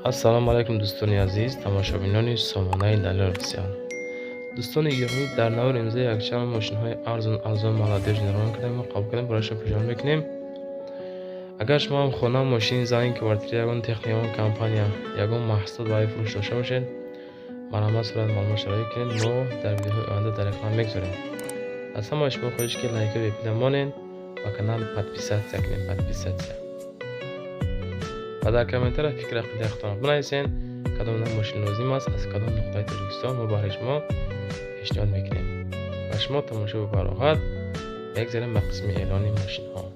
Ассалому алайкум, дӯстони азиз, тамошобинони сомонаи Далер Офисиал. Дӯстони гиромӣ, дар навори имрӯза якчанд мошинҳои арзон арзон молодёжный равон кардем ва қабул кардем, барои шумо пешниҳод мекунем. Агар шумо ҳам хона, мошин, занг, квартира, ягон техника, ягон компания, ягон маҳсулот барои фурӯш дошта бошед, марҳамат, сурат маълумот шароӣ кунед, мо дар видеоҳои оянда дар экран мегузорем. Аз ҳамаи шумо хоҳиш, ки лайка бепида монед ва канал подписаться кунед, подписаться, ва дар комментария фикр ақидаи худтонро бинависед, кадом навъ мошин лозим аст, аз кадом нуқтаи Тоҷикистон, мо барои шумо пешниҳод мекунем. Ба шумо тамошо бароҳат. Мегзарем ба қисми эълони мошинҳо.